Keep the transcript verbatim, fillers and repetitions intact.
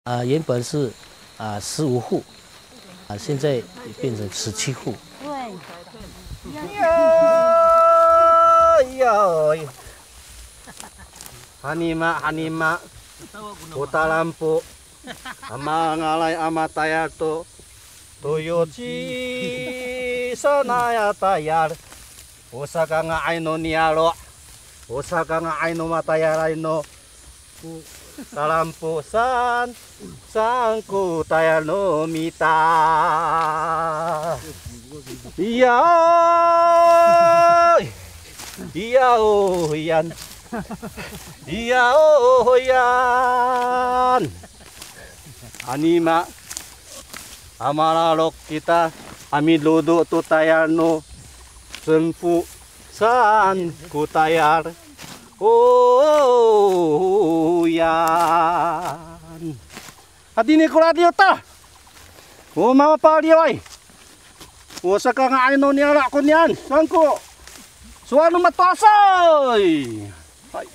啊，原本是啊十五户，啊现在变成十七户。对。呀呀喂！Hanima hanima, o talampo, a mangalay a matayal to, toyo ci sanay a tayal, o sakanga'ay no niyaro', o sakanga'ay no matayalay no talampo san, saan ko tayal no mita. Iyaw! Iyaw yan! Iyaw yan! Hanima, a malalok kita a midodo to tayal no sempo saan ko tayal. O yan. Hatini ko radiyo ta. O mapaliway. O sakanga'ay no niyaro' ko niyan. Saan ko sowal no mato'asay. Hay.